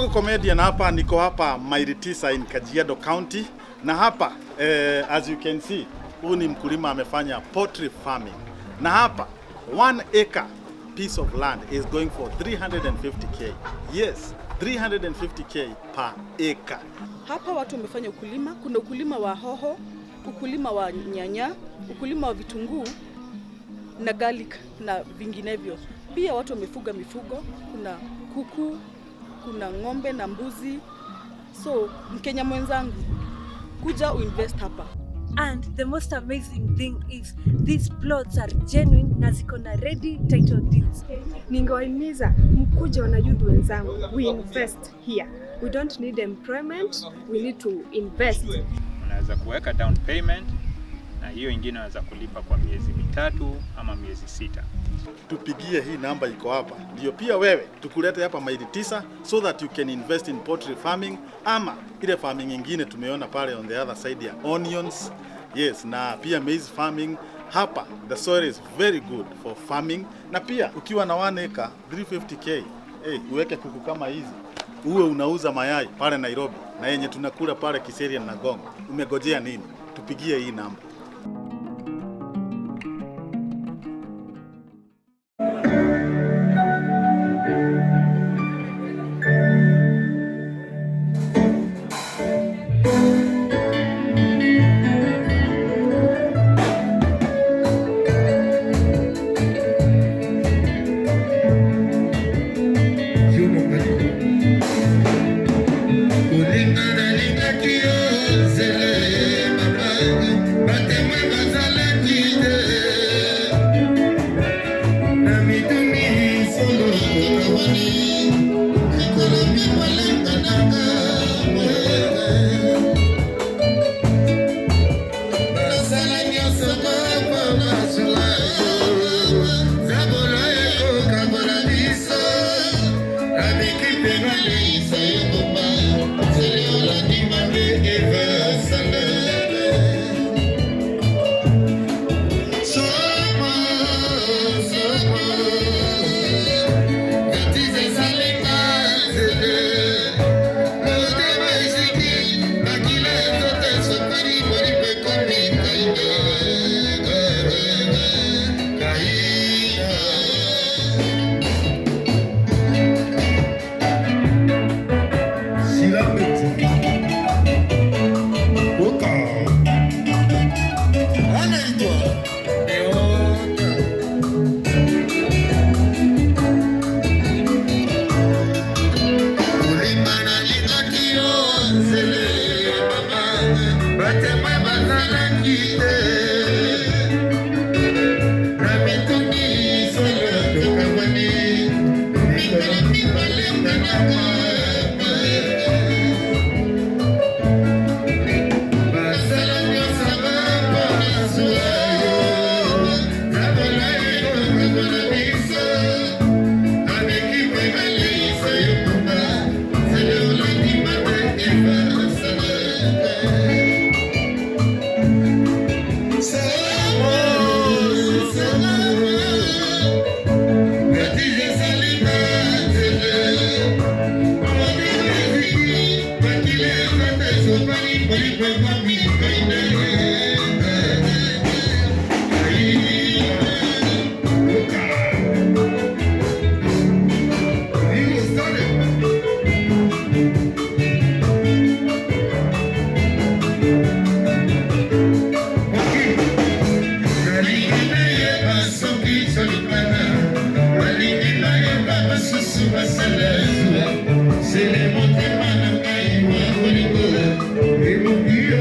Kiragu Comedian hapa, niko hapa maili 9 in Kajiado County na hapa as you can see, huyu ni mkulima amefanya poultry farming, na hapa 1 acre piece of land is going for 350K. Yes, 350K per acre. Hapa watu wamefanya ukulima. Kuna ukulima wa hoho, ukulima wa nyanya, ukulima wa vitunguu na garlic na vinginevyo. Pia watu wamefuga mifugo, kuna kuku, kuna ng'ombe na mbuzi. So Mkenya mwenzangu, kuja uinvest hapa. And the most amazing thing is these plots are genuine na ziko na ready title deeds. Ningewahimiza mkuje wana youth wenzangu, we invest here. We don't need employment, we need to invest. Unaweza kuweka down payment na hiyo ingine unaweza kulipa kwa miezi 3 ama miezi 6. Tupigie hii namba iko hapa, ndio pia wewe tukulete hapa maili 9 so that you can invest in poultry farming ama ile farming ingine tumeona pale on the other side ya onions, yes, na pia maize farming. Hapa the soil is very good for farming, na pia ukiwa na 1 acre 350K, hey, uweke kuku kama hizi uwe unauza mayai pale Nairobi na yenye tunakula pale Kiserian na Ngong. Umegojea nini? Tupigie hii namba. Kolinga nalingaki yo nzele mama, batémoins bazalaki te, na mituni solo tokabwani mikolo mimalenganaka. Basala nyonso moko masula zabolo ekokabola biso amiki mpe baleisa yo ngomba nzele olandi mabe evasala. Somo somo bêtise esalinga nzele motema esiki makila nzoto esopani molimo ekomi kaina kaina. Silambeti. Oka. Anaitwa Neona. Kolimba nalingaki yo nzele mama, batémoins bazalaki te, na mituni solo tokabwani mikolo mibalenganaka. Basala nyonso bapona zuwa yo zabola ekokabola biso ameki mpe baleisa yo ngomba nzele olandi mabe evasalaka. Somo somo bêtise esalinga nzele motema eziki makila nzoto esopani molimo ekomi kaina kaina. Oka. You started. Nalingi nayeba soki tolingana, balingi nayeba basusu basala zuwa sele motema na ngai wa bolingo ebongi yo.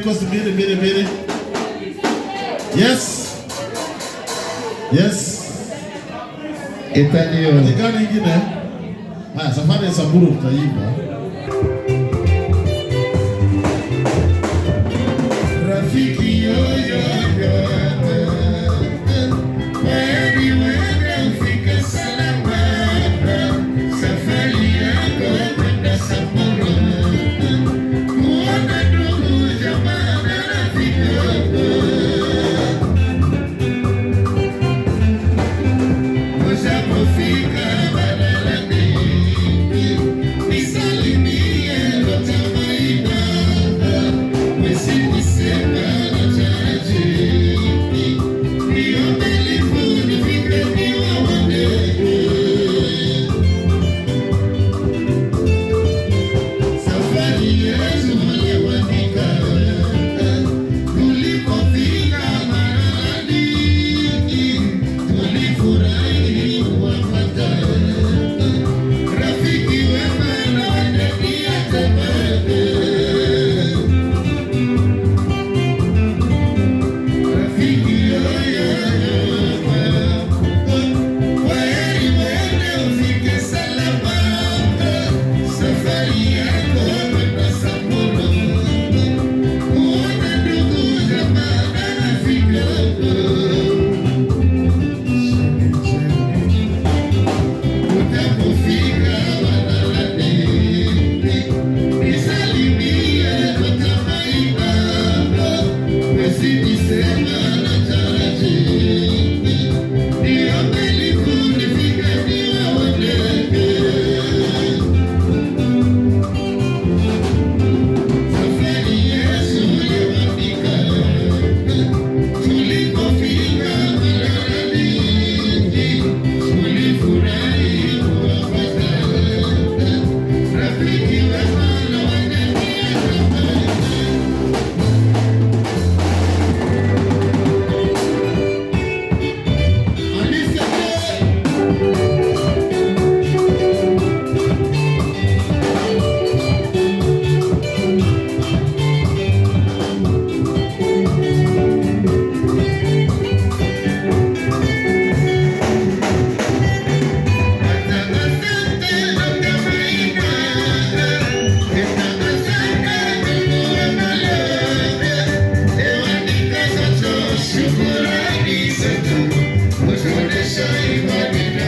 request mbili mbili mbili. Yes. Yes. Italio. Gani ingine? Haya, safari ya Samburu tutaimba. Rafiki yoyo kwaheri, wewe ufike salama, safari yako kwenda Samburu, kuona ndugu jamaa na rafiki wako. Usapofika Balalani, nisalimie Lotamaina, usinisema nataraji, niombe lifu nifike niwaone. Safari yetu ilewandika, tulipofika Maralani, tulifurahi kuwapata rafiki wema na watakia tamaa. Rafiki yoyo, kwaheri, wewe ufike salama, safari yako kwenda Samburu, kuona ndugu jamaa na rafiki wako. Utapofika Balalani, nisalimie Lotamaina, usinisema nataraji, niombe lifu nifike niwaone. Safari yetu ilewandika, tulipofika Maralani, tulifurahi kuwapata rafiki wema na watakia tamaa. Shukurani zetu, kutuonesha imani na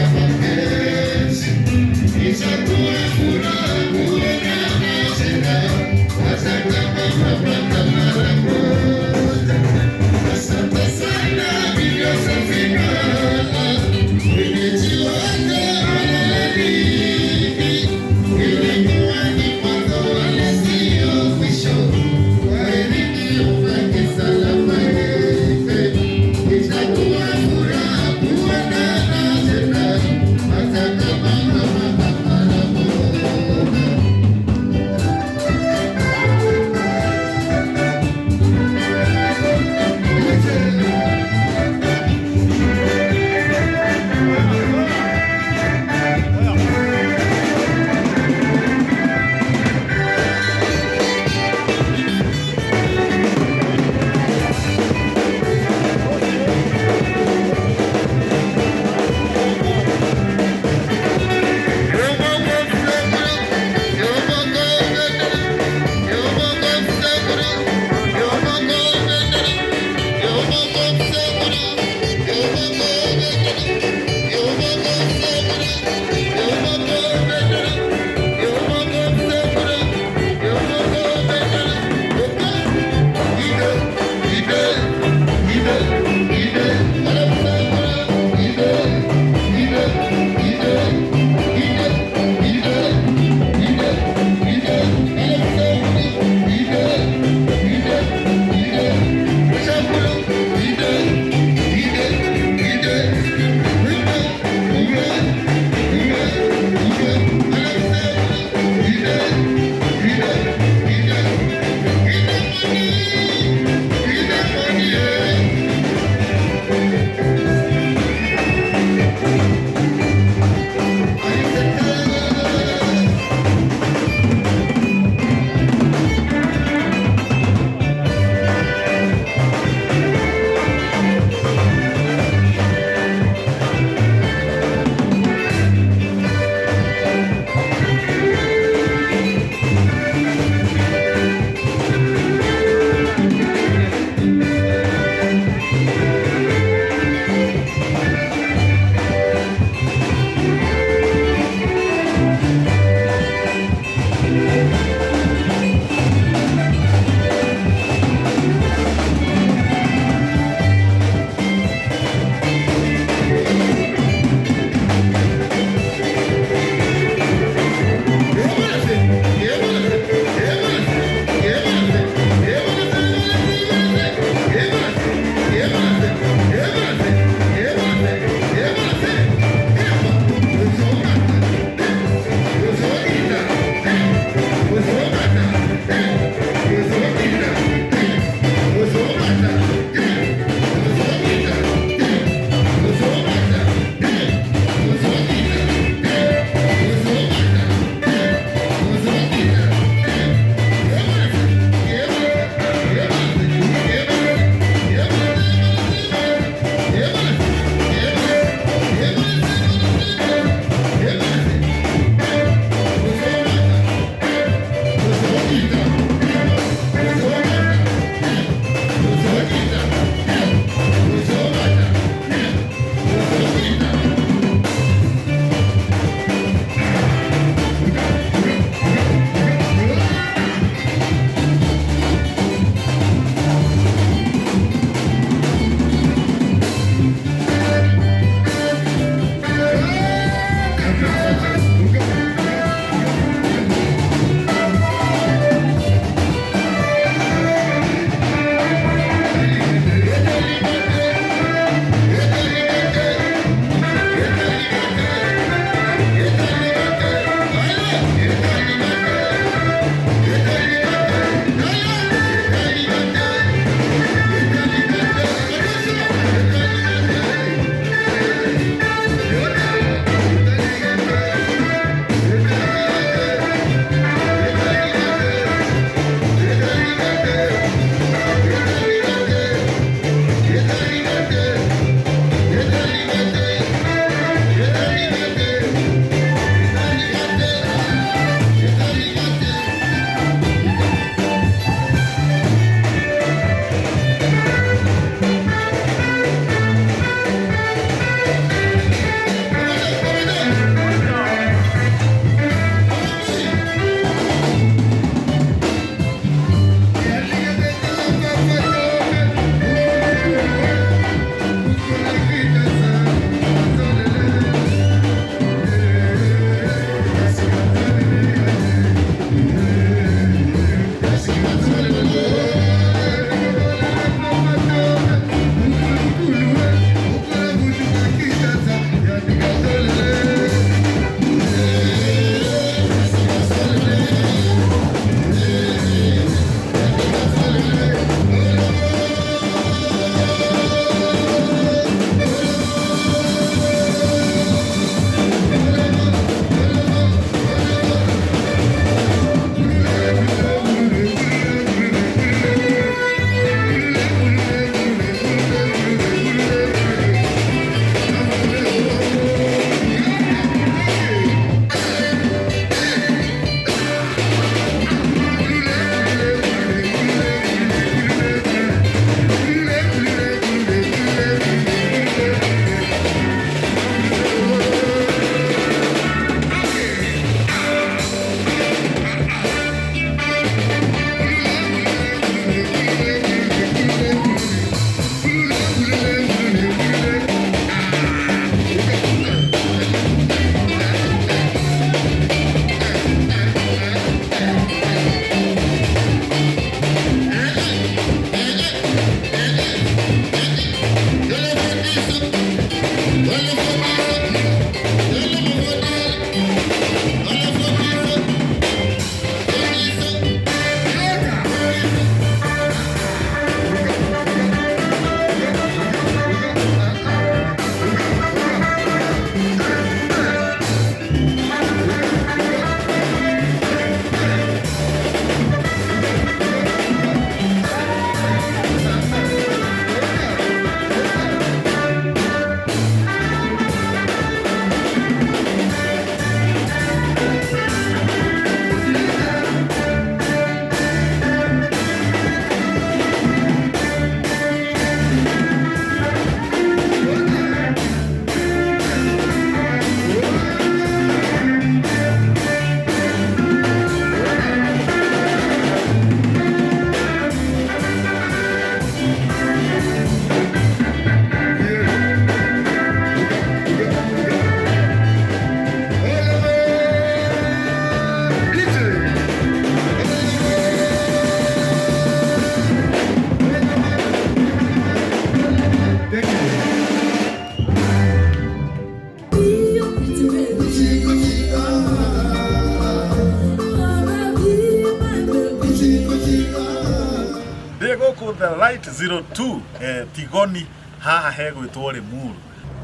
Gũkũ The Light 02 Tigoni haha hegwĩtwo Limuru.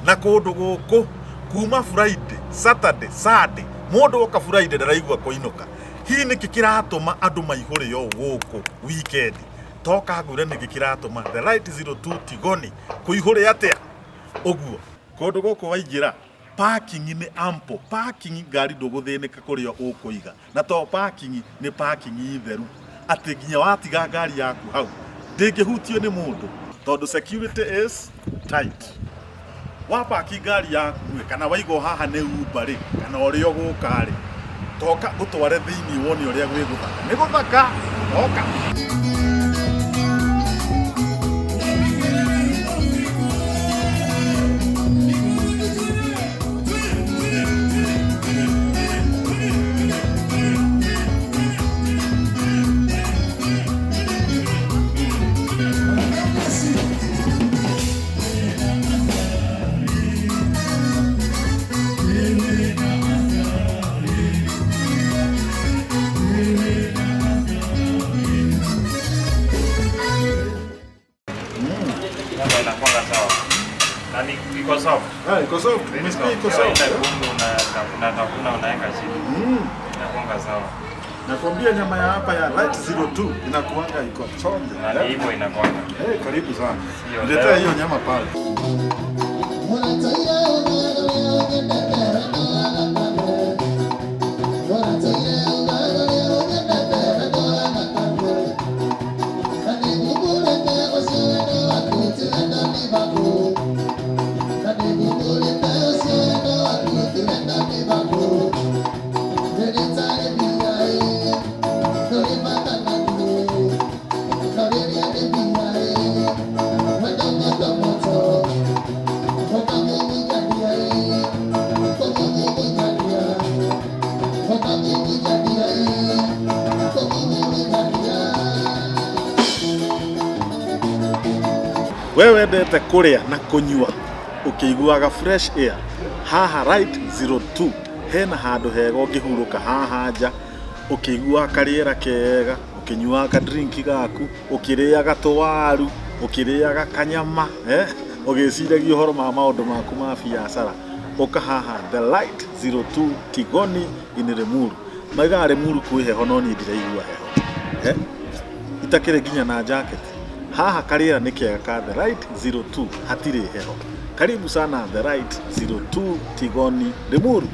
Na kũndũ gũkũ kuma Friday, Saturday, Sunday, mũndũ oka Friday ndaraigua kũinũka. Hihi nĩkĩ kĩratũma andũ maihũre ũũ gũkũ weekend? Toka ngwĩre nĩkĩ kĩratũma The Light 02 Tigoni kũihũre atĩa ũguo. Kũndũ gũkũ waingĩra parking nĩ ample, parking ngari ndũgũthĩnĩka kũrĩa ũkũiga, na to parking nĩ parking theru atĩ nginya watiga ngari yaku hau ndĩngĩhutio nĩ mũndũ tondũ security is tight. Wapaki ngari yaku rĩ, kana waigwo haha nĩ Uber rĩ, kana ũrĩa ũgũka rĩ, toka ũtware thĩinĩ wone ũrĩa gwĩ gũthaka. Nĩ gũthaka, toka. Nyama inakuwa sawa. Na ni iko soft. Ah, iko soft. Umesikia iko soft. Haina gumu, unatafuna unaweka chini. Inakuwa sawa. Nakwambia nyama ya hapa ya Light 02 inakuanga iko chonjo. Na ni hivyo inakuanga. Eh, karibu sana. Sio Niletea leo. hiyo nyama pale. We wendete kũrĩa na kũnyua ũkĩiguaga fresh air, haha Right 02 hena handũ hega ũngĩhurũka haha nja ũkĩiguaga karĩera kega, ũkĩnyuaga ka drink gaku, ũkĩrĩaga tũwaru, ũkĩrĩaga kanyama, ũgĩciragia ũhoro ma maũndũ maku ma biacara. Ũka haha The Light 02 Tigoni in Limuru. Maigaga Limuru kwĩ heho no niĩ ndiraigua heho. Itakĩrĩ nginya na jacket. Haha karĩera nĩ kega ka The Light 02 hatirĩ heho. Karibu sana The Light 02 Tigoni Limuru.